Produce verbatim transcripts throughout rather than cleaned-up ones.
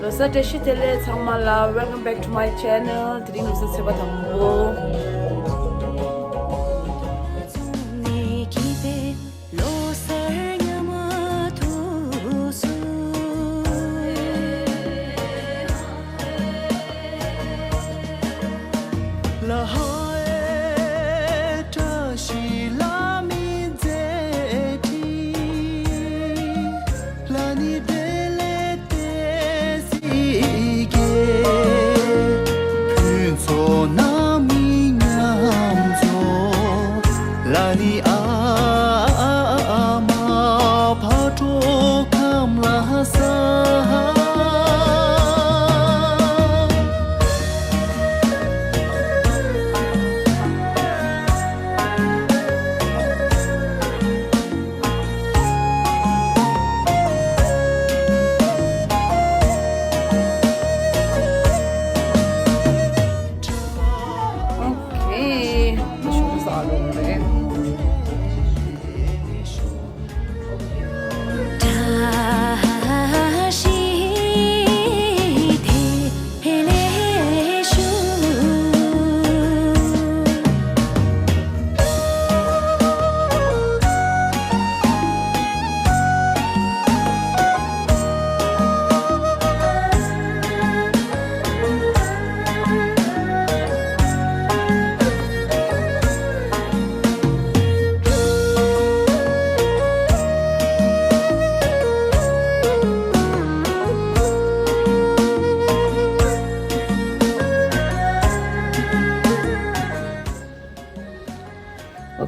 ལོ་གསར་བཀྲ་ཤིས་བདེ་ལེགས་ཚང་མ་ལ། Welcome back to my channel. དེ་རིང་ལོ་གསར་ཚེས་པ་དང་པོ།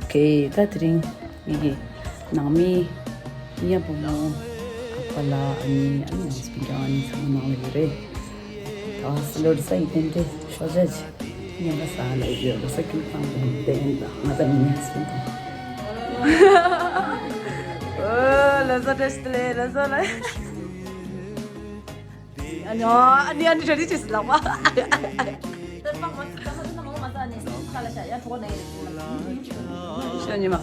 Okay. Okay, ད་དེ་རིང་ངེད་ཀྱི་ནང་མི་གཉེན་ཉེ་བུ་མོ་ཨ་ཕ་ལགས་ཨ་ནེ་ཨ་ནེ་ཨ་ནེ་སྤུན་ཀྱག་ཨ་ནེ་ཚང་མ་ནང་ལ་ཡོད་རེད། ད་ལོ་གསར་གྱི་རྟེན་འབྲེལ་ཞོགས་ཇ་ཅིག་ཉན་པ་ཟ་ལ་ཡོད། ལོ་གསར་སྐྱིད་པོ་བཏང་དགོས་བསྟན་ད་ང་ད་ནི་ཉན་སོང་དང་། ཨོ་ལོ་གསར་བཀྲ་ཤིས་བདེ་ལེགས། ལོ་གསར་ལ། ཨ་ནི་ཨ་ནི་ཨ་ནི་རེ་རེ་བྱས་སུ་ལག་པ། ཤ་ཉི་མ།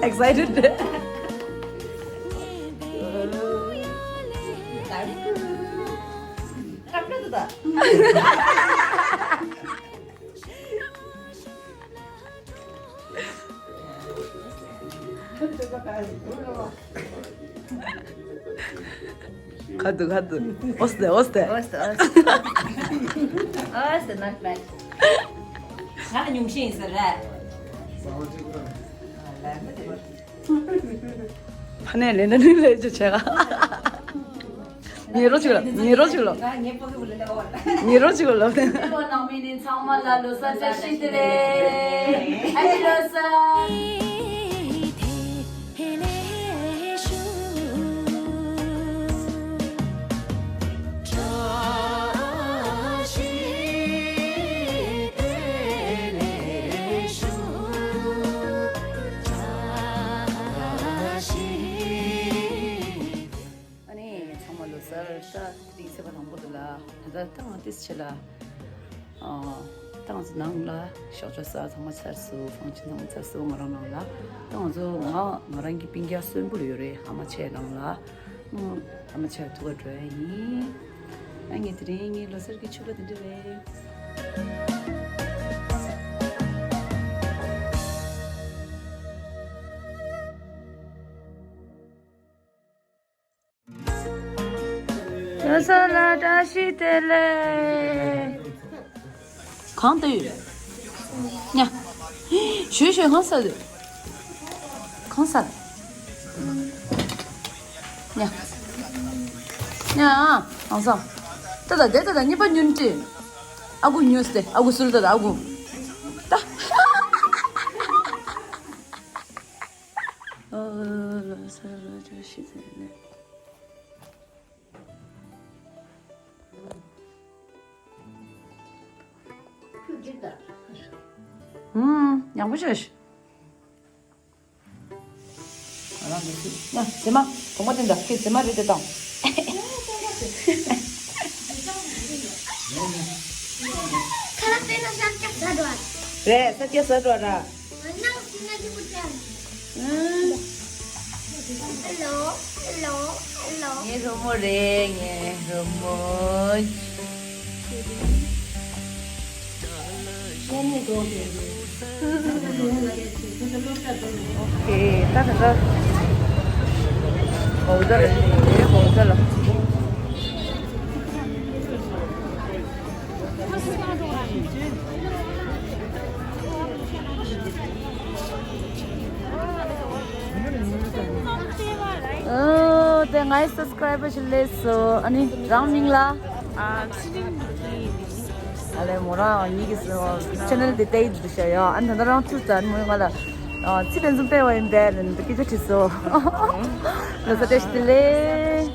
Excited. ཁ་ཐུག་ཁ་ཐུག་ཨོ་སྟེ་ཨོ་སྟེ། ཨོ་སྟེ་ཨོ་སྟེ། ཨོ་སྟེ། Not bad. ང་ལ་ཉུང་ཤས་ཡིན་ཟེར་རེད། ཕ་ནས་ལེན་ན་ནི་ལས་ཅི་བྱེད་ག་ཉེ་རོ་ཅིག་ལ་ཉེ་རོ་ཅིག་ལ། ཉེ་རོ་ཅིག་ལ། ནང་མི་ནི་ཚང་མ་ལ་ལོ་གསར་བཀྲ་ཤིས་བདེ་ལེགས། Happy ལོ་གསར། ཨ་ནི་ཚང་མ་ལོ་གསར། ད་དེ་རིང་ཚེས་པ་དང་པོ་འདུག་ལ། ད་ལྟ་ང་ཏིས་ཆེ་ལ། ཨ། ད་ང་ཚོ་ནང་ལ་ཤོག་ཇ་ཟ་ཚང་མ་ཚར་སོང་། ཕང་ཆེན་ཚང་མ་ཚར་སོང་། ང་རང་ནང་ལ། ད་ང་ཚོ་ང་ང་རང་གི་སྤུན་ཀྱག་གསོན་པོ་ཡོད་རེད། ཨ་མ་ཆེ་ནང་ལ། ཨ་མ་ཆེ་ཐུག་ག་འགྲོ་ཡ་ཡིན། ཨ་ངས་དེ་རིང་ངའི་ལོ་གསར་གྱི་ཕྱུ་པ་དེ་འདྲ་རེད། ལོ་གསར་ལ་བཀྲ་ཤིས་བདེ་ལེགས། གང་ལྟ་ཡོད་རེད། ཉ། ཞོད་ཞོད་གང་ཟ་དུས། གང་ཟ། ཉ། ཉ། གང་ཟ། ད་ད་དེ་ད་ད་གཉིས་པ་ཉུན་ཏི། ཨ་ཁུ་ཉོས་ཏེ་ཨ་ཁུ་སུལ་ད་ད་ཨ་ཁུ། ད། ཨ་ལ་ས་ལ་ཅོ་ཤི་ཟེར་ནས། ཨུམ། ཡག་པོ་བྱས་ཤག་ཡ། ཟེ་མ། གོང་མ་དེ་འདྲ་ཁྱེད་ཟེ་མ་རེད་དེ་དང་། ཁ་ལག་དེ་ན་ཤར་སྐྱ་ཟ་འགྲོ་བ། རེད་ས་སྐྱ་ཟ་འགྲོ་བ་ར། ང་ནང་སྲིད་ན་ཅི་པུ་ཅན། ཨུམ། Hello, hello, hello. ངའི་སློབ་མོ་རེད་ངའི་སློབ་མོ། ཨོ་ཁེ། ད་ད་ད། གོ་ད་རེད་གོ་ད་ལ། ཨོ་དེ་ངའི་སབ་སི་ཀ་རའི་བར་ཞིག་སླེབས་སོང་། ཨ་ནི་རང་མིང་ལ། ཨ་ཚེ་རིང་ལུག་ཁྱི་ཡིན། ཨ་ལས་མོ་རང་ཉིད་ཀྱི་ཆེ་ནལ་དེ་ལྟ་ཡི་འདུག་ཤག་ཡ། ཨ་ནི་ད་ལྟ་རང་ཚུར་ཙམ་མོས་ང་ལ་ཚེ་དེ་ཚོ་སྤེལ་བ་ཡིན་པས་ལན་དུ་སྐད་ཆ་དྲིས་སོང་། ལོ་གསར་བཀྲ་ཤིས་བདེ་ལེགས།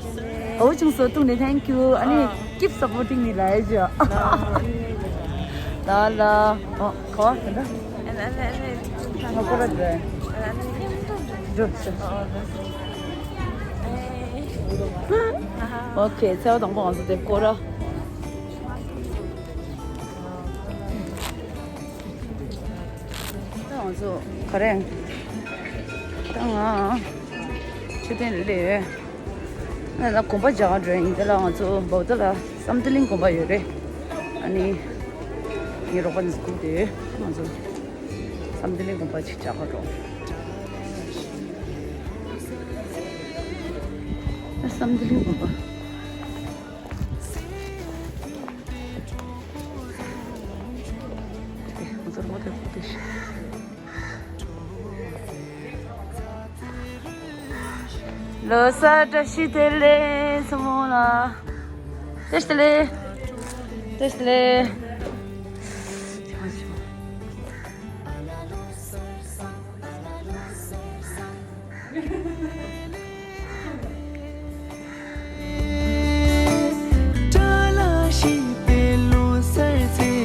ཨོ་ཆུང་སོ་ཐུག་ནས་thank you། ཨ་ནི་keep supporting me ལ་ཡ་ཇོ། ལ་ལ། ཨོ་ཁོ་ད་ལྟ་ང་ཁོ་ར་འགྲོ་འགྲོ་ཤག་ཨོ་ཁེ། ཚེས་པ་དང་པོ་ང་ཚོ་དེ་སྐོར་ར། ད་ང་ཚོ་ག་རེ། ད་ང་མཆོད་རྟེན་སླེབས་ཡོད། ང་ལ་དགོན་པ་མཇལ་ག་འགྲོ་ཡིན། དེ་ལ་ང་ཚོ་བོད་ལ་བསམ་གཏན་གླིང་དགོན་པ་ཡོད་རེད། ཨ་ནི་ངའི་རོགས་པ་ནས་སྒུག་བསྡད་ཡོད། ང་ཚོ་བསམ་གཏན་གླིང་དགོན་པ་ཅིག་མཇལ་ག་འགྲོ། བསམ་གཏན་གླིང་དགོན་པ། ལོ་གསར་བཀྲ་ཤིས་བདེ་ལེགས་སྲུ་མོ་ལ། བཀྲ་ཤིས་བདེ་ལེགས། བཀྲ་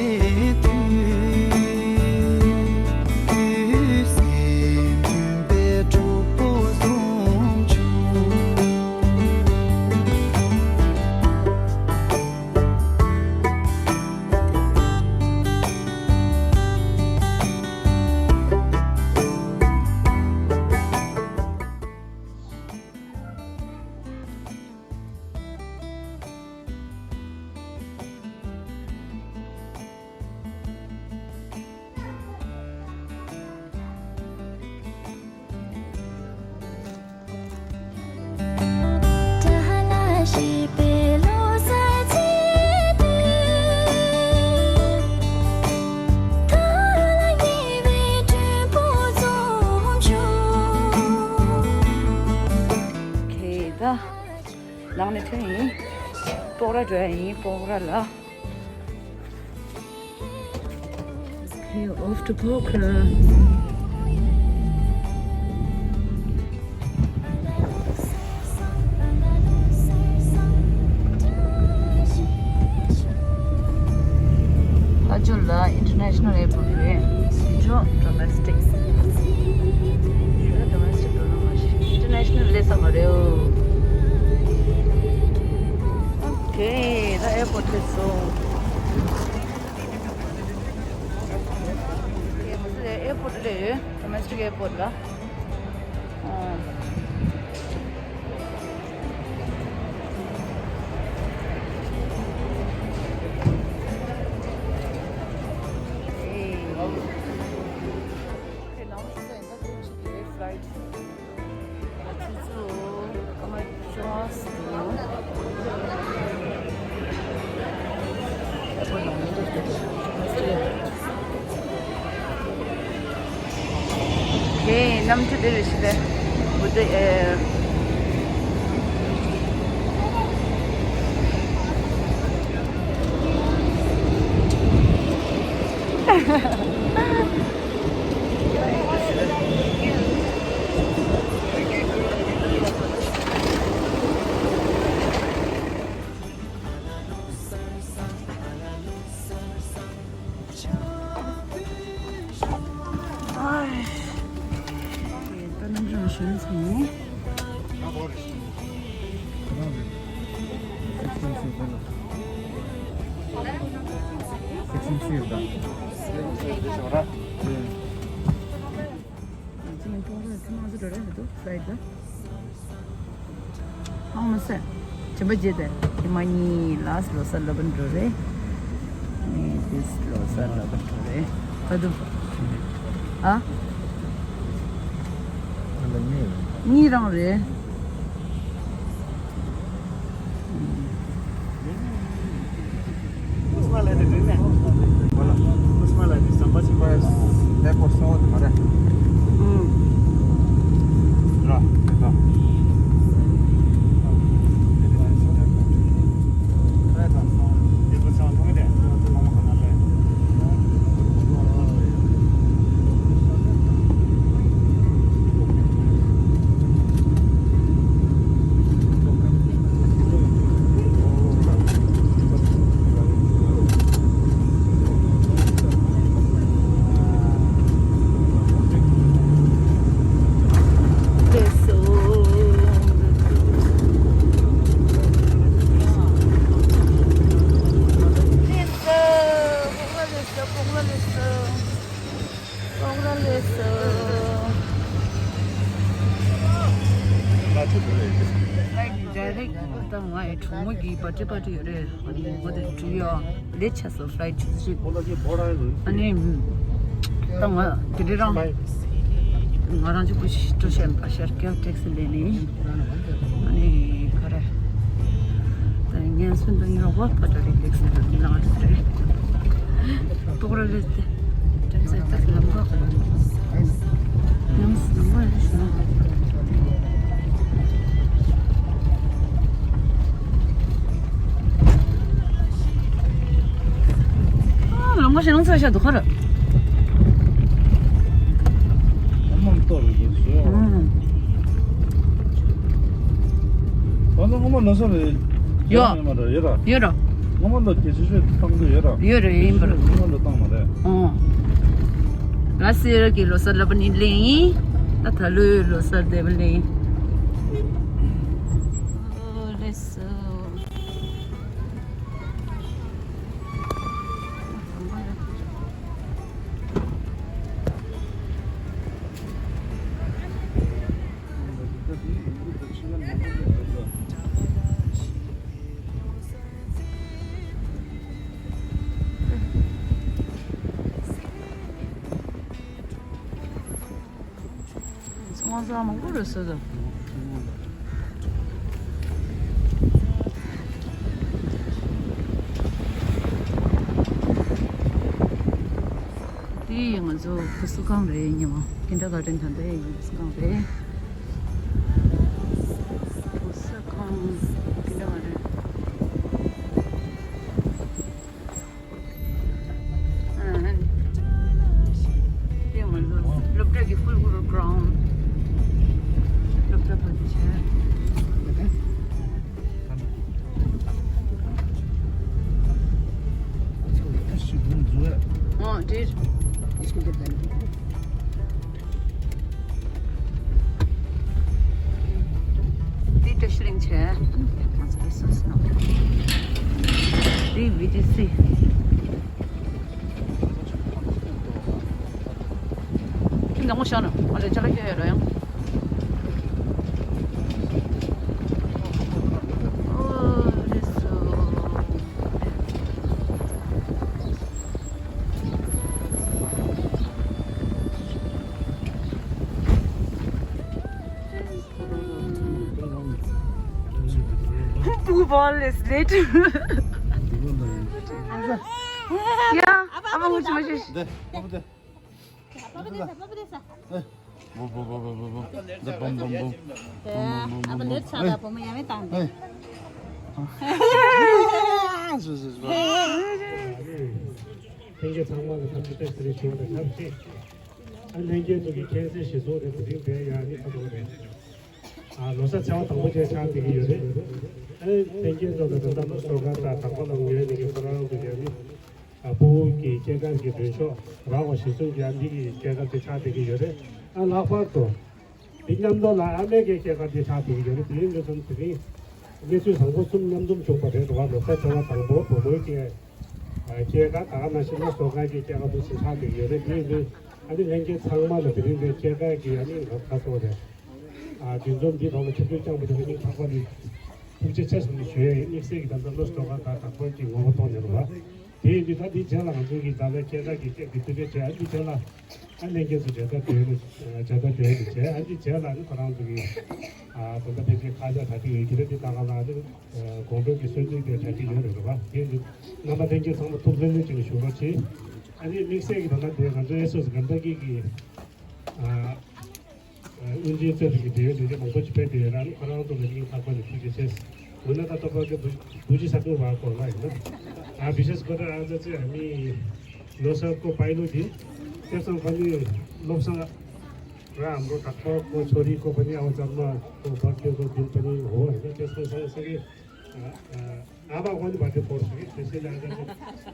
ཤིས་བདེ་ལེགས། ཁེ་ད། ནང་ནས་ཐོན་ཡིན། སྤོག་ར་འགྲོ་ཡ་ཡིན། སྤོག་ར་ལ། Okay, off to Pokhara. ཕ་ཇོ་ལ་International Airport རེད། ཇོ་Domestic། Domestic འགྲོ་ན་མ་ཤེས། International སླེབས་ས་མ་རེད། Okay ད་airport སླེབས་སོང་། Okay ང་ཚོ་airport སླེབས་ཡོད། Domestic airport ལ། Okay, Come to the Rishikesh. With the, uh, ཨང་མ་སེ། བྱམས་པ་རྗེ་དེ་ཁྱེད་མ་གཉིས་ལ་ལོ་གསར་ལབ་འགྲོ་རེད། ངས་དེ་ལོ་གསར་ལབ་འགྲོ་རེད། ག་དུ། ཨ། གཉིས་རང་རེད། ད་ང་ཡི་གྲོགས་མོ་གི་པར་ཊི་པར་ཊི་ཡོད་རེད། ཨ་ནི་ངོ་དེ་འགྲུལ་ཡོད། ལེ་ཆ་སོ་ཕ་ལའི་ཊི་ཆུ་ཚོད་གཅིག་ཨ་ནི་ད་ང་དེ་འདྲ་རང་ང་རང་ཅིག་ཁུ་ཤི་ཏུ་ཤན་པ་ཤར་སྐྱོ་ཊེག་སི་ལེན་ནི། ཨ་ནི་ག་རེ། ད་ངན་སོན་དུ་ཉོ་བ་པ་ཏ་རེ་ཊེག་སི་ལེན་ནི་ལ་རེ། ཏོག་ར་ལེ་ཏེ། དྲན་ཚེ་ཏག་ལམ་ཁ་ཡང་སུ་མ་ཡང་ཤུ་ན། ཨ་ལམ་ཁ་ཤ་ནང་ཚ་ཤ་དུ་ཁ་ར། ཨ་མ་ཏོ་རེ་རེ་ཤོ། ཨ་ནི་ངོ་མ་ལོ་སོ་རེ། ཡོད། ཡོད་མ་རེད། ཡོད་ར། ཡོད་ར། ངོ་མ་ལོ་སྐྱེ་ཆུ་ཤོད་བཏང་དུ་ཡོད་ར། ཡོད་ར་ཡིན་པར། ངོ་མ་ལོ་བཏང་མ་རེད། ཨོ། ལ་སེ་ར་གི་ལོ་སར་ལ་པ་ནི་ལེ་ཡིན། ད་ད་ལོའི་ལོ་སར་དེ་བ་ལེ་ཡིན། ཨོ་ལེ་སོ། ཚོང་ཟ་མང་པོ་རེད་ཟེར་དང་། དེ་ཡིན་ང་ཚོ་བུ་གསོ་ཁང་རེད། ཉི་མ་ཀིན་ཌར་གྷར་ཌེན་ཐོན་དེ་ཡིན་བུ་གསོ་ཁང་རེད། བུ་གསོ་ཁང་ཀིན་ཌར་གྷར་ཌེན། སློབ་གྲྭ་གི་ཧྥུལ་གུ་རུ་གྲོན་སློབ་གྲྭ་བར་དུ་བྱས། འོ་འདིར། འདི་བཀྲ་ཤིས་གླིང་བྱས། ང་ཚོ་རི་སོ་སི་ནང་། འདི་བི་ཏི་སི། ཁྱིམ་ནང་ངོ་ཤོག་ནང་ང་ལ་ཅ་ལག་སྐྱོ་ཡོད་ར་ཡང་། ཨོ་རི་སོ། Who ball is late? Yeah, I'm a much much. 네, 아버지. 아빠 부대사, 아빠 부대사. 네. འདི་བུམ་བུམ་བུམ། ཨ་ཕ་ལེར་ཚ་ད་བུ་མོ་ཡ་མེ་བཏང་། ཨེ། སུ་སུ་སུ། ལྷན་རྒྱས་ཚང་མ་ལ་འཚམས་འདྲི་བཀྲ་ཤིས་བདེ་ལེགས་ཞུ་བ་དང་ཆབས་ཅིག་ཨ་ལྷན་རྒྱས་ཚོ་གི་མཁྱེན་གསལ་ཞིག་བཟོ་རེད། དེ་རིང་དེ་ཡང་ནི་ཁ་ཐོག་རེད། ཨ་ལོ་གསར་ཚེས་པ་དང་པོ་བཅས་ཆགས་བསྡད་ཀྱི་ཡོད་རེད། ཨ་ལྷན་རྒྱས་ཚོ་ལ་ད་ལྟ་ལོ་གསར་ཁ་ད་དང་པོ་ལ་ངོས་ནས་ཀྱི་ཁོ་རང་ཚོ་གི་ནི། ཨ་ཕྲུ་གུ་གི་སྐྱེས་སྐར་གྱི་མགྲོན་ཤོག་རག་པ་གཞིར་བཟུང་གིས་ཨ་འདི་གི་སྐྱེས་སྐར་དེ་ཆགས་བསྡད་ཀྱི་ཡོད་རེད། ཨ་ལྷག་པར་དུ་འདི་མཉམ་དུ་ལ་ཨ་མའི་གི་སྐྱེས་སྐར་དེ་ཆགས་བསྡད་ཀྱི་ཡོད་རེད། དེ་ཡིན་དུས་ཙམ་དེ་རིང་གནས་ཚུལ་བཟང་པོ་གསུམ་མཉམ་འཛོམས་བྱུང་བ་རེད་འགྲོ་བ། ལོ་གསར་ཚེས་པ་དང་པོ་བུ་མོའི་སྐྱེས་སྐྱེས་སྐར། ད་ག་ནང་བཞིན་ལོ་གསར་ཁ་གི་སྐྱེས་སྐར་དེ་ཆགས་བསྡད་ཀྱི་ཡོད་རེད། དེ་ཡིན་དུས་ཨ་ནི་ལྷན་རྒྱས་ཚང་མ་ལ་དེ་རིང་འདིར་སྐྱེས་སྐར་གྱི་ཨ་ནི་ལོ་གསར་ཚོགས་རེད། ཨ་འདི་འཛོམས་འདི་ཐོག་ལ་ཆིབས་བསྒྱུར་བསྐྱངས་པ་དེ་ལ་སྙིང་ཐག་པ་ནས་ཐུགས་རྗེ་ཆེ་ཟེར་ནས་ཞུ་ཡ་ཡིན། དམིགས་བསལ་གྱི་ད་ལྟ་ལོ་གསར་ཁ་ད་དང་པོ་གི་ངོ་བོ་མཐོང་ནས་རེད་བ། དེ་ཡིན་དུས་ད་འདི་རྗེས་ལ་ང་ཚོ་གི་ད་ལྟ་སྐྱེས་སྐར་གྱི་ཀེག་གི་དུས་ཚོད་བྱས། ཨ་འདི་རྗེས་ལ་ཨ་ལྷན་རྒྱས་ཚོ་མཇལ་དར་སྒྲོན་ནས་མཇལ་དར་སྒྲོན་ནས་བྱས། ཨ་འདི་རྗེས་ལ་ནི་ཁོ་རང་ཚོ་གི་ཨ་ད་ལྟ་ཕལ་ཆེར་ཁ་ཤས་གྲ་སྒྲིག་ཡོད་ཀྱི་རེད། འདི་ད་ག་ལ་ནི་དགོང་དྲོ་གི་གསོལ་ཚིགས་དེ་གྲ་སྒྲིག་ཡོད་རེད་རེད་བ། དེ་ཡིན་དུས་རྣམ་པ་ལྷན་རྒྱས་ཚང་མ་ཐུགས་བརྩེ་ལྷན་ཅིག་ཞུ་རོགས་གྱིས། ཨ་ནི་དམིགས་བསལ་གྱི་ད་ལྟ་དེ་ང་ཚོ་ཨེ་སོ་སི་གན་ད་ཀི་གི་ཨ། དབུ་འབྱེད་ཚོགས་འདུ་གི་འབྲེལ་ཡོད་ལས་བྱེད་མང་པོ་ཅིག་ཕེབས་ཏེ་ཡོད་ར། ཨ་ནི་ཁོ་རང་ཚོ་ལ་སྙིང་ཐག་པ་ནས་ཐུགས་རྗེ་ཆེ། འོ་ན་ད་ལྟ་བར་གྱི་བུ་བུ་ཅི་ས་ཏུ་བ་གོ་ལ་ཡིན་ན། ཨ་བི་ཤེས་ཀོ་ཏ་ཨ་ཛ་ཙེ་ཨ་མི་ལོ་གསར་ཀོ་པའི་ལོ་དེ་ཁེ་སང་ཕ་ནི་ལོ་གསར་ར་ཨམ་རོ་ཏག་ཏོ་ཀོ་ཆོ་རི་ཀོ་ཕ་ནི་ཨ་བ་ཙམ་མ་ཀོ་བར་ཏེ་ཀོ་དིན་ཕ་ནི་འོ་ཡིན་ན་ཁེ་སང་སང་སང་གི་ཨ་ཨ་བ་ཧོན་བ་ཏེ་ཕོར་སི་ཏེ་སེ་ལ་ཨ་ཛ་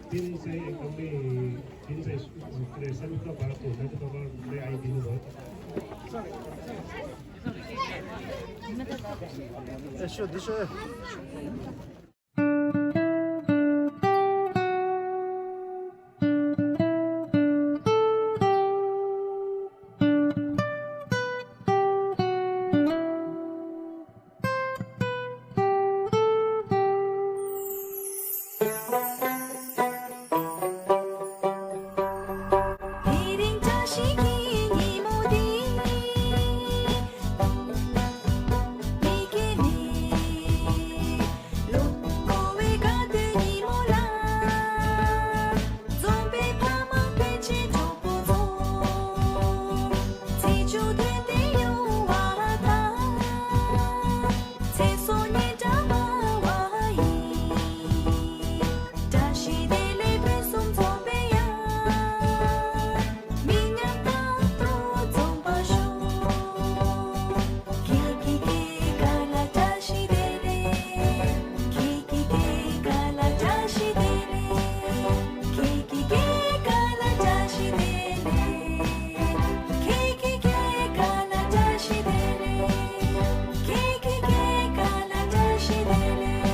ཙེ་དིན་སེ་ཨེ་ཀོ་མི་དིན་སེ་ཨེ་སམ་ཏ་བ་ཀོ་ན་ཏེ་ཀོ་བ་ལེ་ཨའི་དིན་བ། དེ་རིང་བཀྲ་ཤིས་ཀྱི་ཉིན་མོ་འདི། མི་སྐྱེ་མེད། ལོ་འཁོར་བའི་དགའ་སྟོན་ཉིན་མོ་ལ། འཛོམས་པའི་ཕ་མ་སྤུན་མཆེད་གྲོགས་པོ་ཚོ། ཚེས་བཅུ་བདུན་དེ་ཡོང་བ་དང་། ཚེ་སྲོག་སྙིང་གྲགས་སྨྲ་བ་ཡིན། བཀྲ་ཤིས་བདེ་ལེགས་ཕུན་སུམ་ཚོགས་པའི་ཡང་། མི་ཉམས་རྟག་ཏུ་འཛོམས་པར་ཤོག་ཁྱེད་ཀྱི་སྐྱེས་སྐར་ལ་བཀྲ་ཤིས་བདེ་ལེགས། ཁྱེད་ཀྱི་སྐྱེས་སྐར་ལ་བཀྲ་ཤིས་བདེ་ལེགས། ཁྱེད་ཀྱི་སྐྱེས་སྐར་ལ་བཀྲ་ཤིས་བདེ་ལེགས། ཁྱེད་ཀྱི་སྐྱེས་སྐར་ལ་བཀྲ་ཤིས་བདེ་ལེགས། ཁྱེད་ཀྱི་སྐྱེས་སྐར་ལ་བཀྲ་ཤིས་བདེ་ལེགས།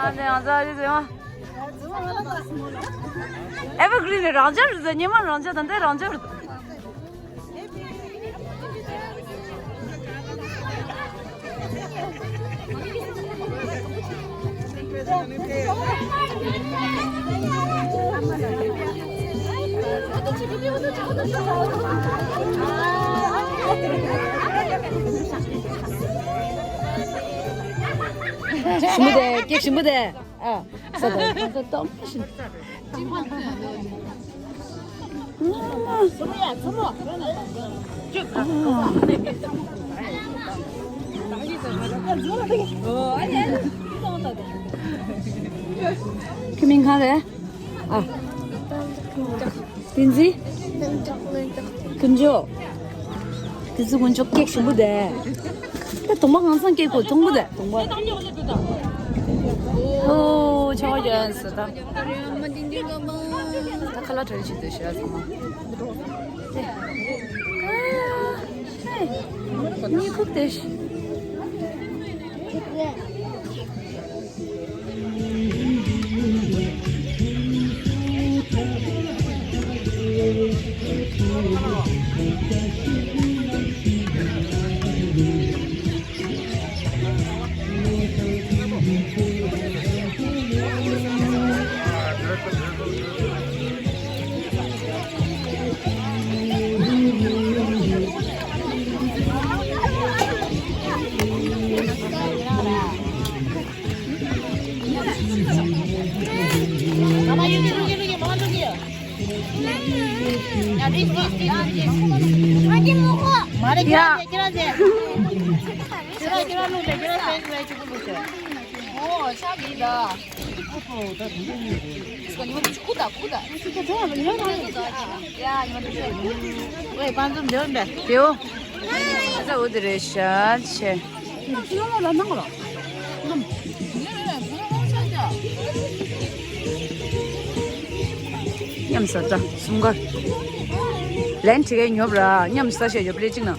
ཨ་ནེ་ཨ་ཛ་རི་ཟེ་མ། ཨེ་བར་གྷི་རིན་ནི་རང་འཇགས་རེད་ཟེར། ཉི་མ་རང་འཇགས་དང་དེ་རང་འཇགས་རེད། ཞིམ་པོ་དེ། ཀེག་ཞིམ་པོ་དེ། ཨ། ས་དང་ས་དང་ཞིམ། ཁྱོད་མིང་གང་རེད། ཨ། བསྟན་འཛིན། ཀུན་སྤྱོད། བསྟན་འཛིན་ཀུན་སྤྱོད། ཀེག་ཞིམ་པོ་དེ། ད་གདོང་པ་ཧང་སང་ཀེག་གོ་གདོང་པོ་དེ་གདོང་པ། རེད་ཟེར་ད། ད་ཁ་ལག་གྲ་སྒྲིག་བྱེད་དུས་ཤི་ར་ཚང་མ། ཨ་ནི་ཁུག་དེ་ཤི། ཡ། ཉི་མ་དེ་ཁུ་ད་ཁུ་ད། ཡ། ཉི་མ་དེ་ཁུ་ད། ཝེ། པང་ཙུམ་འདི་འདྲ། དེའོ། ཨ་ཙ། འོ་དེ་རེད་ཤག་ཆེ། ཉམས་ས་ད་གསུམ་ཀ། ལན་བྲི་གའི་ཉོབ་ར། ཉམས་ས་ཤེས་ཡོད་པ་རེད་ཅིག་ན།